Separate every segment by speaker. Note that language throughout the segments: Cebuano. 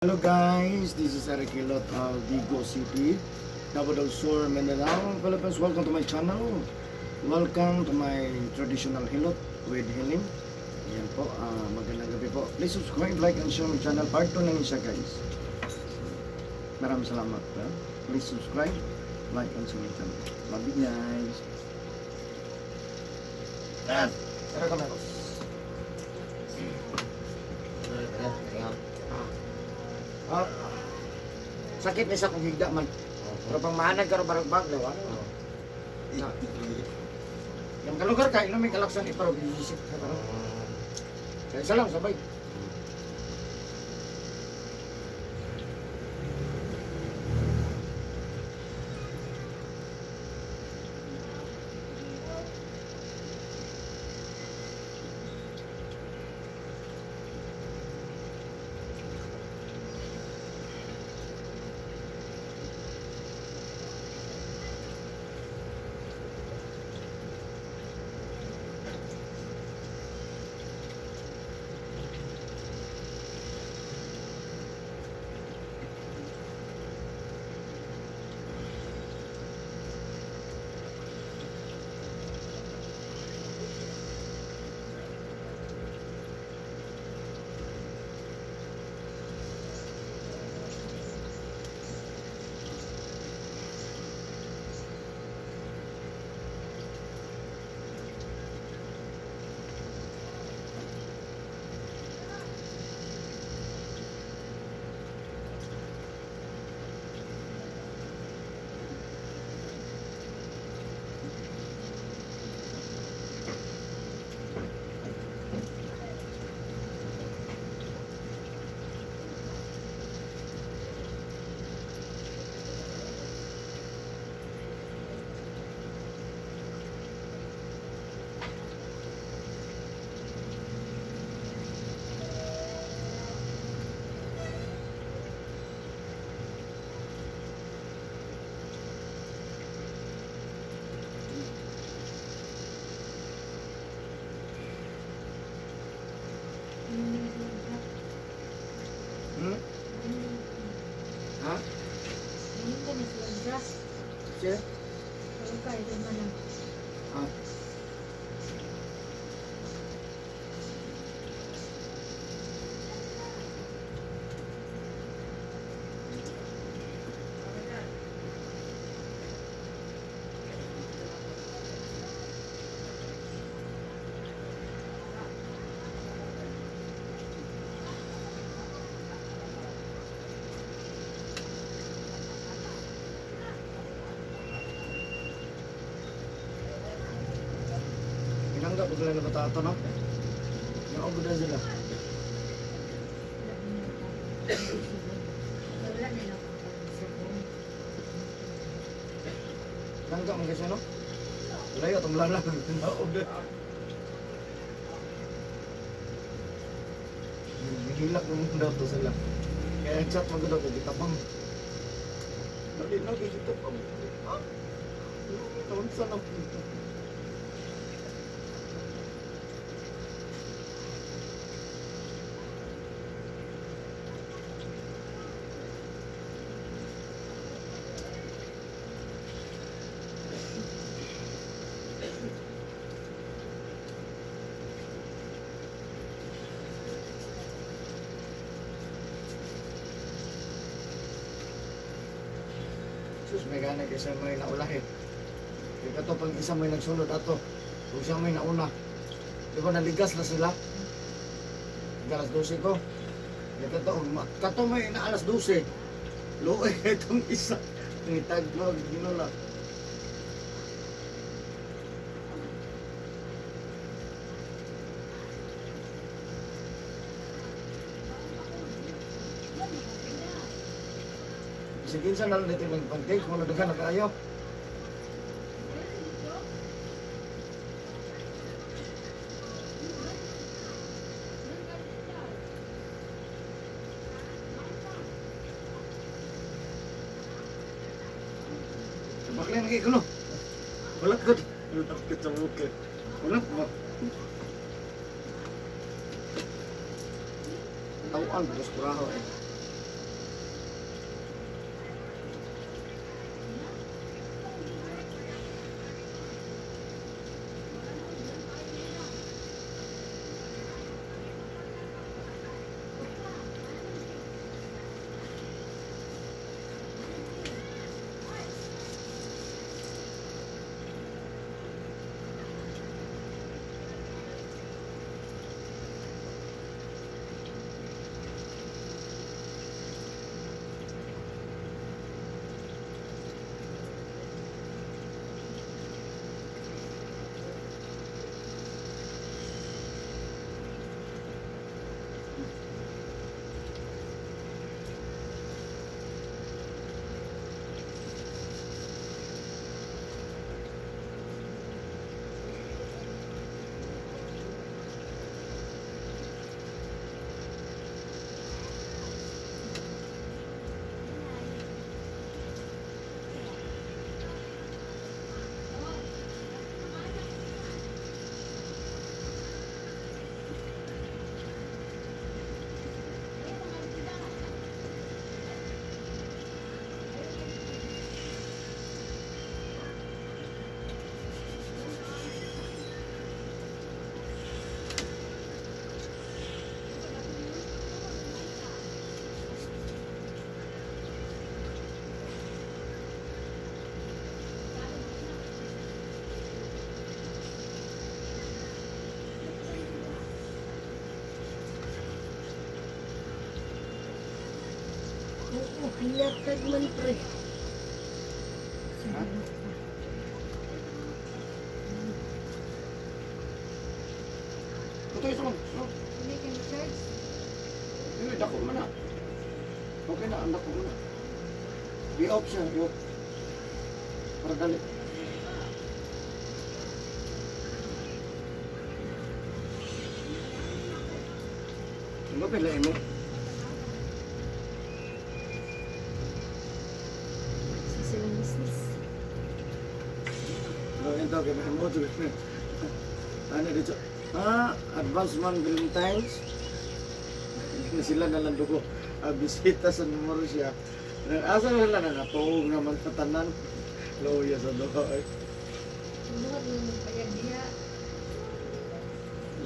Speaker 1: Hello guys, this is Eric Hilot of Vigo City, Davao del Sur, Mindanao, Philippines. Welcome to my channel. Welcome to my traditional hilot with healing. Ayan po, magandang gabi po. Please subscribe, like, and share my channel. Part 2 na siya, guys. Maraming salamat. Please subscribe, like, and share my channel. Love you guys. Ah, tara kami. Ah, sakit ni sa kong higda man. Pero pang mahanag ka barag bag, lawa. Na. Yung kalugar ka, inom may kalaksan iparo binisip ka pero. Kaya isa lang sabay. Hmm? Ha? Siya? Ah. Pinangga pa sila na bata no? Naog na sila. Nangga man kasi no? Layo itong lala. Naog na. Nagilak mo daw to sila. Kaya chat mo daw kay gitapang. Dali na kay gitapang. Ha? Naunsa na po. Sus, may gana kaysa may naulahi. Kaya kato pag isa may nagsulod ato. Kung siya may nauna. Di ba naligas na sila? Alas 12 ko. Kaya kato, kato may na alas 12. Luoy itong isa. Ngitaglog, ginula. Sige, kinsa na lang dito yung pancake, wala dagan na kaayo. Bakla na kayo kuno. Wala ko. Wala ko sa buke. Wala ba? Tawaan, dos kuraho eh.
Speaker 2: Oo, hinatag man, pre.
Speaker 1: Ha? Ito ito man. No?
Speaker 2: Hindi ka na-charge?
Speaker 1: Hindi, dako man na. Okay na, ang dako man na. I-off siya, i-off. Para dali. Ano pila mo?
Speaker 2: Sa silang business.
Speaker 1: Lo ito kay mo to. Ano dito? Ah, advance man Valentine's. Hindi sila na lang dugo. Ah, bisita sa numero siya. Asa na sila na natuog naman sa tanan. Loya sa dugo. Eh.
Speaker 2: Buhat mo magpayag diha.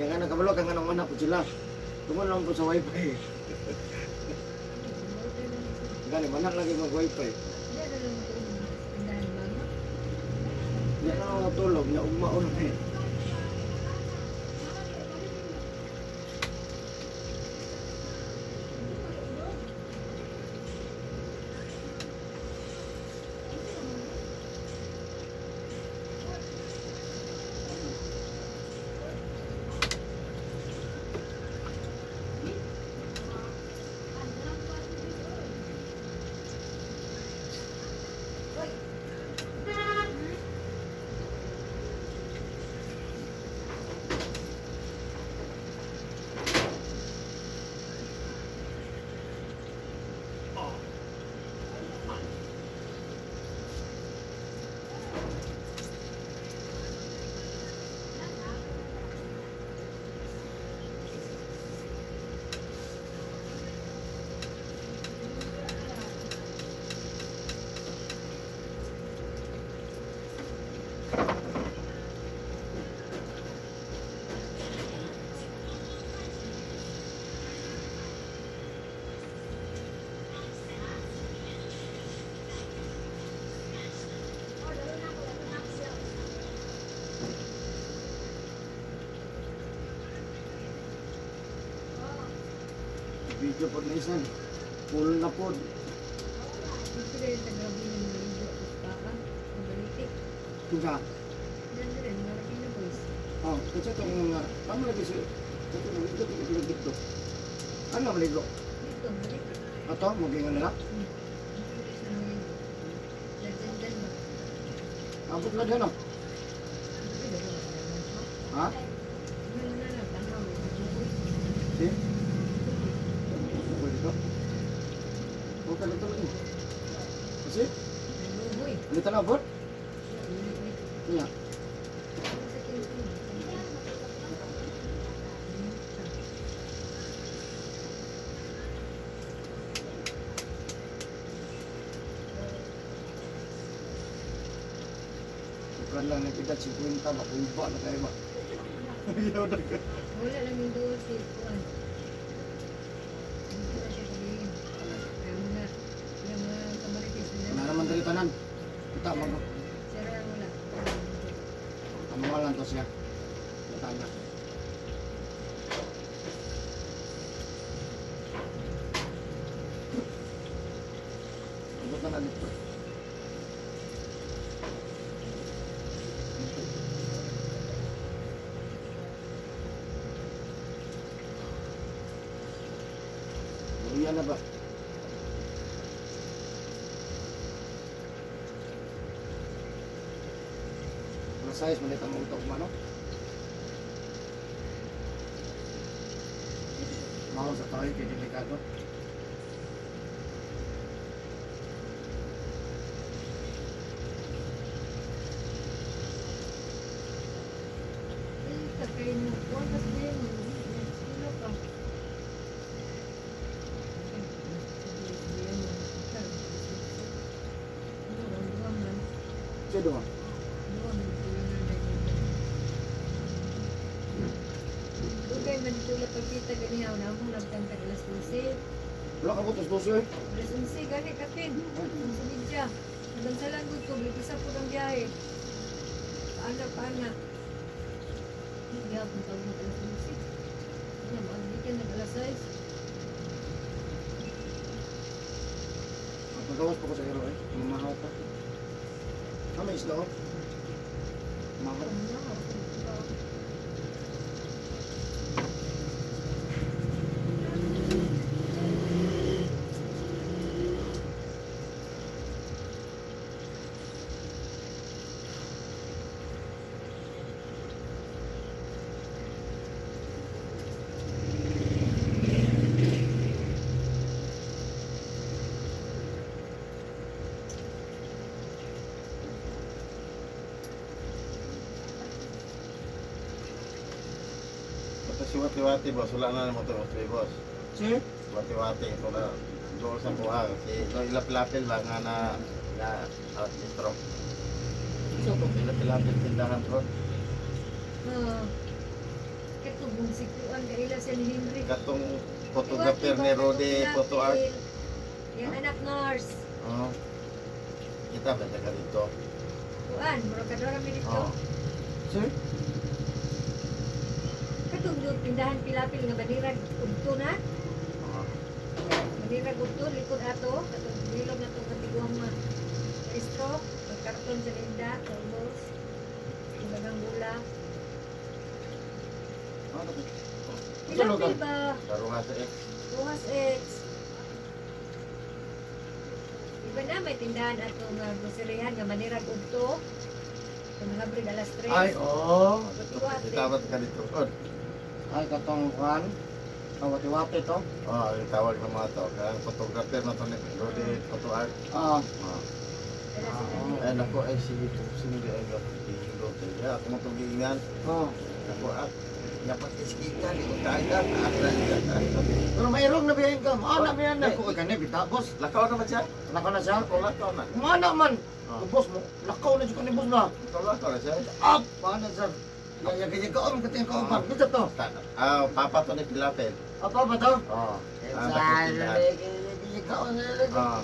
Speaker 1: Yang nga nakabalo kang anong anak po sila. Tungod lang po sa wifi. Gani manak lagi mag wifi.
Speaker 2: Diha na lang ito. Tindahan bago.
Speaker 1: Di na ako natulog, nya ugmaon eh. Video po na isan. Full na po.
Speaker 2: Dito rin tagabi ng maligo. Baka. Mabalitik.
Speaker 1: Kinsa?
Speaker 2: Diyan rin, mga Marikina boys.
Speaker 1: Oh, kasi itong mga, paano lagi siya? Ito na, ito ito dito. Ano ang maligo?
Speaker 2: Dito, balitik.
Speaker 1: Ato, magingan nila.
Speaker 2: Dito rin sila maligo. Diyan, diyan ba?
Speaker 1: Abot na din, oh.
Speaker 2: Dito rin,
Speaker 1: Ha?
Speaker 2: Ano na lang, tanaw. Bukoy.
Speaker 1: Si? Okay dito. Okay dito lang. Kasi?
Speaker 2: Bukoy.
Speaker 1: Dito na abot? Iya. Bukan lang nagkita 50 ba, kulba na kayo ba? Ayaw na ka.
Speaker 2: Wala lang yung doon si Juan. Hindi na siya sabihin. Kaya mga, yung mga kamaritis nila.
Speaker 1: Wala naman dali tanan. Kita mag
Speaker 2: Sira wala.
Speaker 1: Tama lang to siya. Kita na. Abot na na dito. Luya na ba? Mga size, malit ang utok mano. Mao sa tayo kay delikado.
Speaker 2: Eh, takay mo. Juan, kas din. Sino ka?
Speaker 1: Siya doon.
Speaker 2: Dugay man tula pagkita ganihaw na akong nagtantag alas 12.
Speaker 1: Wala ka butos doso eh.
Speaker 2: Alas 11 gani kapin. Sa media. Nabansalan gud ko bilis isa pud ang biyahe. Paana paana. Hindi gyapon tawag ng alas 11. Ano, magbigyan nag alas 6.
Speaker 1: Magawas pa ko sa iro eh. Mamahaw pa. Ah, may isda oh. Mahaw.
Speaker 3: Ito si Wati-Wati, boss. Wala na naman ito, boss.
Speaker 1: Si?
Speaker 3: Wati-Wati, ito na. Doon sa buha. Si ito, ilapilapil ba nga na na stroke.
Speaker 1: Isa to.
Speaker 3: Ilapilapil tindahan ko.
Speaker 2: Ah. Katong sikuan kaila siya ni Henry.
Speaker 3: Katong photographer ni Rode Photo Art.
Speaker 2: Yan anak nurse.
Speaker 3: Oo. Kita ba ka dito?
Speaker 2: Kuan, murag kadora mi dito.
Speaker 3: Oo.
Speaker 1: Si?
Speaker 2: Katong yung tindahan pilapil nga banirag udto na.
Speaker 3: Oo.
Speaker 2: Manirag udto likod ato, katong bilog na tong katiguang ma. Stroke, karton sa linda, almost. Kumbagang gula.
Speaker 1: Ano to? Sa lugar?
Speaker 2: Pilapil ba?
Speaker 3: Laro nga sa ex.
Speaker 2: Ruhas X. Iba na may tindahan ato nga groceryhan nga manirag udto. Kung habrid alas 3.
Speaker 1: Ay, oo.
Speaker 3: Kita ba ka dito? Oh,
Speaker 1: Ay, katong kuhan. Kawati-wati to.
Speaker 3: oh, yung tawag ng mga to. Kaya ang photographer na to ni Rode Photo Art.
Speaker 1: Ah,
Speaker 3: Oo.
Speaker 2: Wala sila dito.
Speaker 3: Ay, nako, ay, sige, sino di ay gapit Ya, ako matugingan.
Speaker 1: oo.
Speaker 3: Ako, ah, dapat iskita, di ko kaya.
Speaker 1: Pero mayroong nabiyahin ka. Maana may anak ko. Kani, bita, boss.
Speaker 3: Lakaw naman siya.
Speaker 1: Lakaw na siya.
Speaker 3: Ako, lakaw na.
Speaker 1: Maana man.
Speaker 3: Oh.
Speaker 1: Boss mo, lakaw na siya ni boss na.
Speaker 3: Ikaw, lakaw na siya.
Speaker 1: Up! Paano sir? Yagayaga om kating kauban. Bisa to.
Speaker 3: Ah, papa to ni Pilapel.
Speaker 1: Apa ba to?
Speaker 3: Oo. Ah, dapat tindahan. Oo.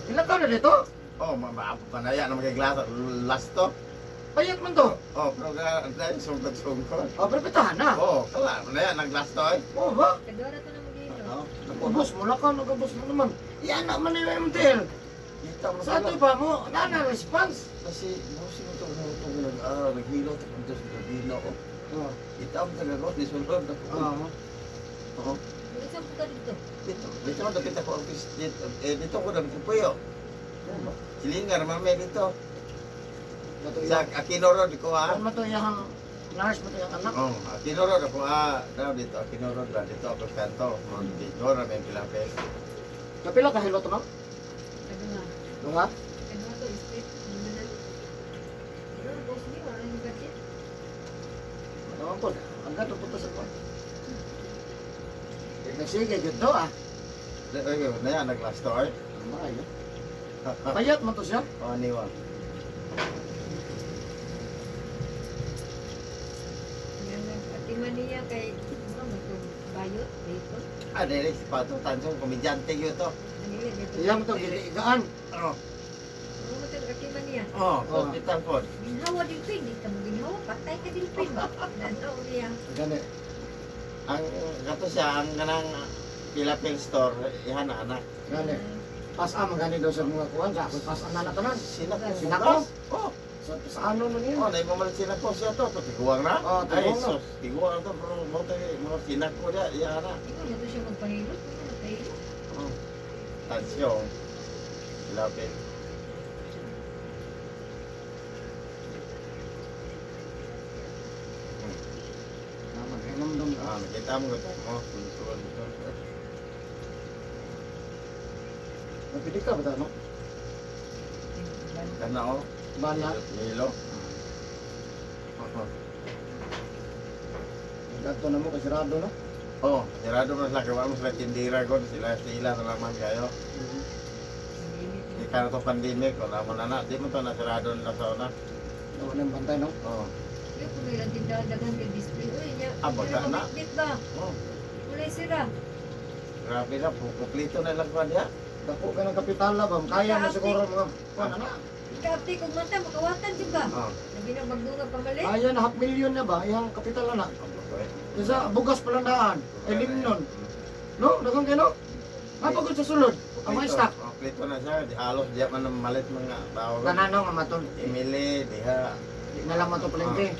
Speaker 1: Ilan taon na dito?
Speaker 3: Oh, manaya na magiglaso. Last to.
Speaker 1: Payat man to.
Speaker 3: Oh, pero ka, dahil sungkot-sungkot.
Speaker 1: Oh, pero pitahan na.
Speaker 3: Oh, kala, manaya naglasto eh.
Speaker 1: Oo ba?
Speaker 2: Kadora to na mag-ilo.
Speaker 3: Oo.
Speaker 1: Oh, boss, mula ka, nagabos mo naman. Yan naman na yung MTL.
Speaker 3: Kita mo
Speaker 1: Sa ato ba mo? Nana response.
Speaker 3: Kasi, busi mo ito, ito, naghilo, ito, naghilo ko.
Speaker 1: Oo.
Speaker 3: Kita mo talaga, ni sulod ako.
Speaker 1: Oo.
Speaker 3: Oo.
Speaker 2: Isang po ka dito.
Speaker 3: Dito, dito ko dapit ako office dito, eh, dito ko dapit ko puyo. Silingar mami dito.
Speaker 1: Mato
Speaker 3: Sa Aquino Road ko ah.
Speaker 1: Ano to iyang nurse mo to iyang anak?
Speaker 3: Oh, Aquino Road ako ah. Daw dito Aquino Road ba dito ako kanto. Dito ra may pilapel.
Speaker 1: Kapila ka hilo to ma'am?
Speaker 2: Kadua.
Speaker 1: Dunga?
Speaker 2: Kadua to street. Manal. Pero boss ni wala yung budget.
Speaker 1: Ano po? Ang gato po to sa ko. Sige, gito ah.
Speaker 3: Ay, na yan naglasto ay.
Speaker 1: Maayo. Payat man to siya.
Speaker 3: Oh, niwa.
Speaker 2: Yan ang atiman niya kay ano mo to bayot dito.
Speaker 3: Ah, dili si Pato Tanso komedyante gyud to.
Speaker 2: Manila dito.
Speaker 1: Iyang to giligaan.
Speaker 3: Oh,
Speaker 2: Ano mo to atiman niya?
Speaker 3: oh,
Speaker 1: Oh.
Speaker 3: hospital pod.
Speaker 2: Ginhawa dilpin, di ka mo ginhawa, patay ka dilpin. Nanaw niya.
Speaker 1: Gani.
Speaker 3: Ang kato siya ang kanang pilapel store ihan na anak.
Speaker 1: Gani. Pas am gani daw sa mga kuan sa akong pas na tanan.
Speaker 3: Sina ko.
Speaker 1: Sinako?
Speaker 3: Oh,
Speaker 1: Sa ano man niya?
Speaker 3: oh, na mo sinako siya to, to tiguang na.
Speaker 1: Oh,
Speaker 3: Ay,
Speaker 1: tiguang na.
Speaker 3: sus, tiguang na to, pero mo to mo sinako dia, iya na.
Speaker 2: Ikaw na to siya magpahilot, ano magpahilot?
Speaker 3: Oh. Tansyon. Pilapel.
Speaker 1: Ah, maghinomdom
Speaker 3: Ah, nakita mo ito mo. Sulsulan ito.
Speaker 1: Napili ka ba ta no?
Speaker 3: Kana oh.
Speaker 1: Bana.
Speaker 3: Milo. Oh,
Speaker 1: Gadto na mo kay sirado no.
Speaker 3: Oh, sirado mo sila. Kaya mo sila tindira ko. Sila sila na naman kayo. Di ka na to pandemic. Wala mo na na. Di mo to nasirado nila sa una.
Speaker 1: Wala nang bantay no.
Speaker 3: Oh.
Speaker 2: Yung kung ilang tindahan daghan kay display. Uy, niya.
Speaker 3: Ah, baga na.
Speaker 2: Bit ba?
Speaker 3: Oh.
Speaker 2: Kulay sira.
Speaker 3: Grabe na. Kumpleto na lang ko niya.
Speaker 1: Dako ka ng kapitala ba? Kaya mo siguro mga kuan ana.
Speaker 2: Ikaapti kung mata, makawatan jud ba?
Speaker 3: Oh.
Speaker 2: Labi na magdunga pamalit.
Speaker 1: Kaya na half million na ba iyang kapital na.
Speaker 3: Okay.
Speaker 1: Kaysa bugas pa lang daan. Ay limnon. No, daghang kay no. Mapagod sa sulod. Ang mga stock.
Speaker 3: Oh, plito na siya. Di halos diya man ang malit mga tao.
Speaker 1: Kanano nga matol.
Speaker 3: Emily, diha.
Speaker 1: Di na lang mato palengke.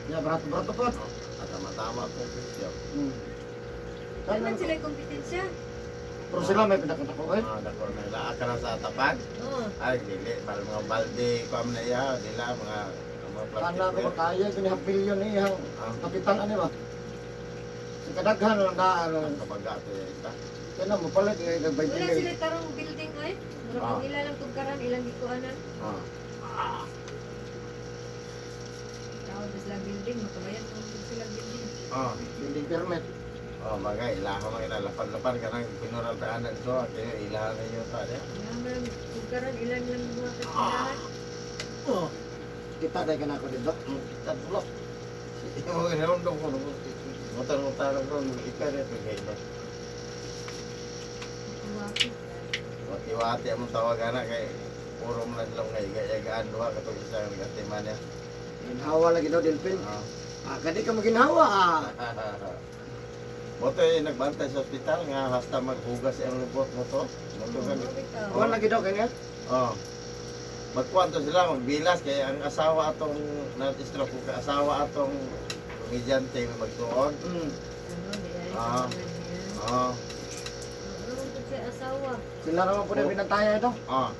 Speaker 1: Ya barato-barato po.
Speaker 3: At tama-tama po presyo.
Speaker 2: Wala man sila kompetensya.
Speaker 1: Pero sila may pinakatako eh.
Speaker 3: Ah, dako na ila ka na sa tapag.
Speaker 2: Oo.
Speaker 3: Ay, dili para mga balde kuam na iya, dila mga mga plastic.
Speaker 1: Kana ko kaya kini half billion eh ang
Speaker 3: Ah,
Speaker 1: kapital ani ba. Sa kadaghan lang na ano.
Speaker 3: kabaga to ita.
Speaker 1: Kana mo palit kay kag
Speaker 2: Wala
Speaker 1: 20 mil.
Speaker 2: sila tarong building ay. Murag ang ila lang tugkaran, ilang gikuanan.
Speaker 3: Ah.
Speaker 2: Tawag na sila building, makabayad naman pud sila building.
Speaker 3: Ah.
Speaker 1: Building permit.
Speaker 3: Oh, bagay ilaha man ila lapad-lapad kanang pinural ta anan to, kaya ilaha na yun ta diya.
Speaker 2: Wala man tugkaran, ilan lang mga katirahan.
Speaker 1: Oh. Kita dai kana ko dito.
Speaker 3: Kita bulok. Mo rondo ko no. Mutar-mutar ko ika re to gay.
Speaker 2: Waki.
Speaker 3: Wati-wati among tawag ana kay puro man na sila mga iga-igaan duha katong isa nga nagatiman niya.
Speaker 1: Ginhawa lagi daw Delphin.
Speaker 3: Ah.
Speaker 1: Ah, kadi ka maginhawa ah.
Speaker 3: Moto eh, nagbantay sa ospital nga hasta maghugas ang lubot mo to. Moto
Speaker 2: Oo,
Speaker 3: ka.
Speaker 2: bitaw.
Speaker 1: Kuan lagi daw kanya.
Speaker 3: Oh. Magkuan to sila magbilas kay ang asawa atong na-stroke ko ka asawa atong komedyante nga magsuon.
Speaker 2: Ano, di ay
Speaker 3: Ah.
Speaker 2: kamangan niya.
Speaker 3: Oh.
Speaker 2: Ano man pud siya asawa?
Speaker 1: Sila naman po na binantaya ito.
Speaker 3: Oh.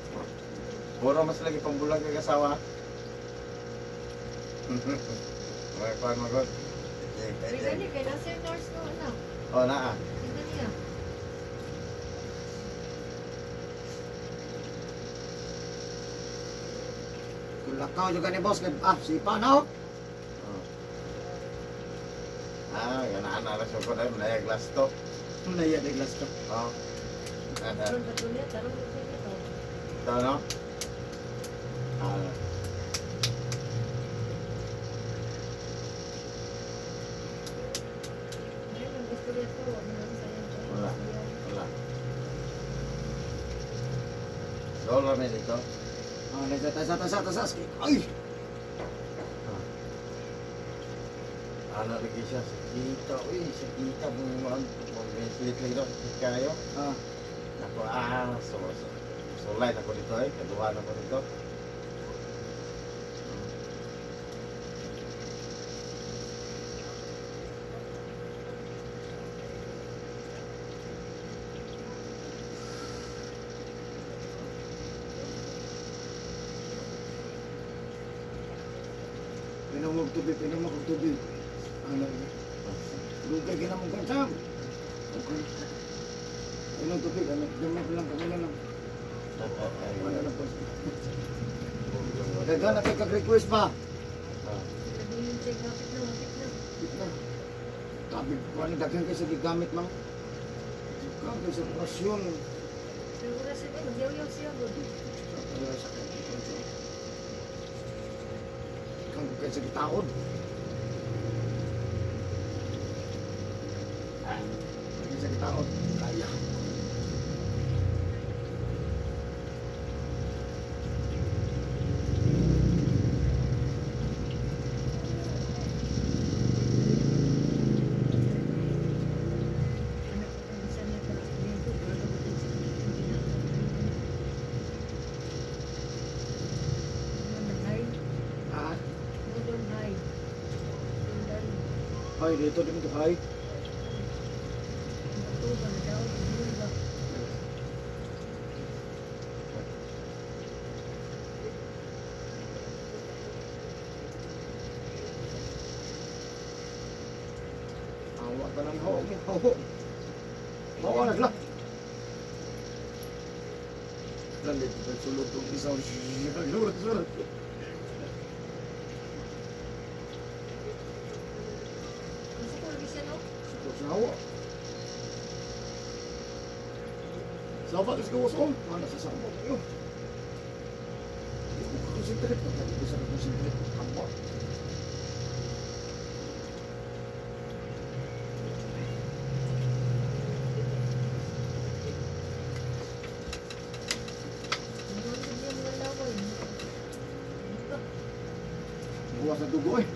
Speaker 3: Puro mas lagi pambulag kag asawa. Mga kuan magod.
Speaker 2: May gani kay nasa yung nurse no anak.
Speaker 3: Oh naa.
Speaker 2: Tingnan niya.
Speaker 1: Kulakaw juga ni boss kay ah sipa na oh.
Speaker 3: Oh. Ah, ganaan na lang siya ko dahil manayag glass to.
Speaker 1: Naya de glass to.
Speaker 3: Oh.
Speaker 2: Tarong pa to niya, tarong pa siya to.
Speaker 3: Ito, no? Ah.
Speaker 2: Ayun, ang istorya to, wag na lang sa iyang
Speaker 3: Wala. Wala. Dollar na dito.
Speaker 1: Ah, nasa tasa tasa tasa. Ay!
Speaker 3: Ano lagi siya? Sakita. Uy, sakita. Mag-ventilate lagi daw. Sakit kayo.
Speaker 1: Ah,
Speaker 3: Ako, ah. So, so, sulay na ko dito eh. Kaduha na ko dito.
Speaker 1: pinom og tubig, pinom og tubig. Ano lagi. Lugay ka na mong kansam. Okay. Pinom tubig, ano, gamay pa lang, kamay na lang. Wala na po. Daghan na kay kag-request pa.
Speaker 3: Ah.
Speaker 2: Sabihin siya, hapit na, hapit na.
Speaker 1: Wait na. Sabi ko, ano, daghan kay sa gigamit, ma'am. Daghan kay sa operasyon.
Speaker 2: Pero wala siya, eh, nagyaw-yaw siya, god.
Speaker 1: Wala sa kay kay sa gitaod. Kay sa gitaod. Kaya.
Speaker 2: Anak ko, ang isa niya, aksidente, wala ka ba sa hindi na. Ano, nag-high?
Speaker 1: Ah,
Speaker 2: No, don't hide. Don't hide.
Speaker 1: ay dito din ito ay.
Speaker 2: Ito ba, nadaw, hindi ba?
Speaker 1: Awa ka ng ho, ho. Ho, nagla. Lalit, sulod tong isaw. Sulod, sulod.
Speaker 2: Gusto ko lagi siya, no?
Speaker 1: Sulod sa hawa. Saba kasi gawas ko. Mana sa saba kayo. Hindi ko concentrate. Hindi ko sa concentrate. Kamba.
Speaker 2: Ano ang hindi ang mga laway? Ano ba?
Speaker 1: Buwas na dugo eh.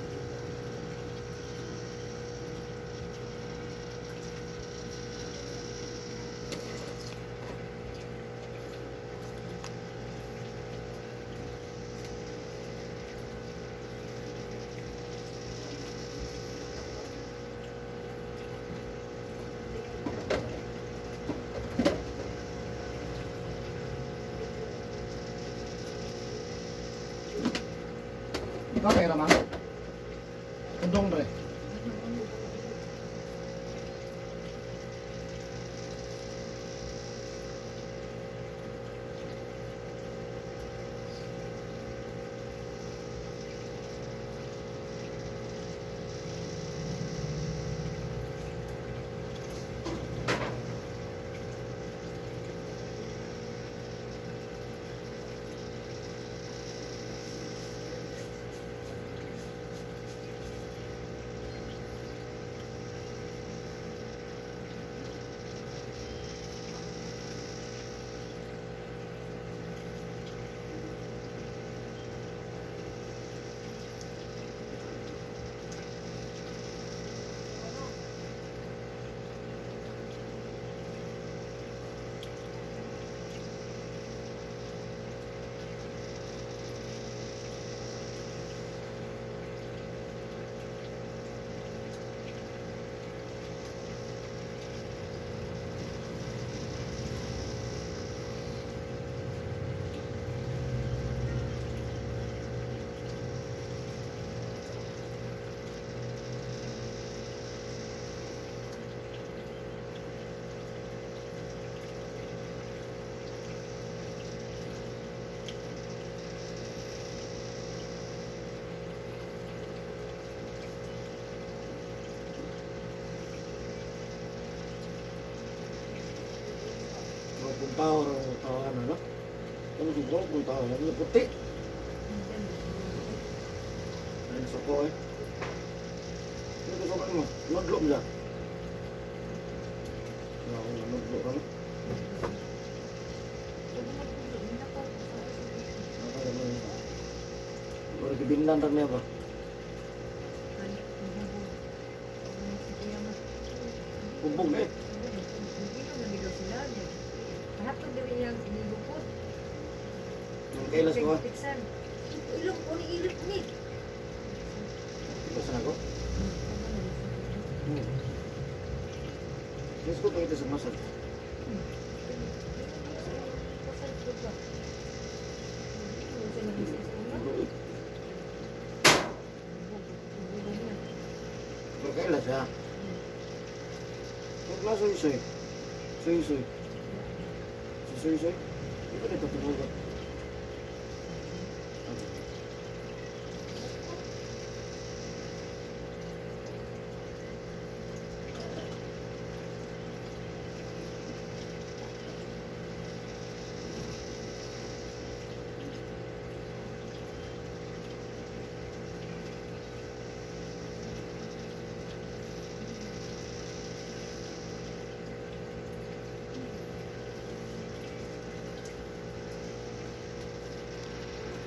Speaker 1: Ikaw kay Ramang? Kundong dre. Mga tao ro tao ano no? Ano siguro kung tao ano puti. Ayun suko eh. Ano ko suko mo? Nudlo mo siya. No, nudlo ka no. Baru kibindan rin niya ba? Bubong eh. Ang kailas ko ah.
Speaker 2: Ilok, uni ilok ni.
Speaker 1: Kailas na ako. Diyos ko pagkita sa masal. Pero kailas siya. Huwag na suy-suy. Suy-suy. Suy-suy. Hindi ko nito tumugot.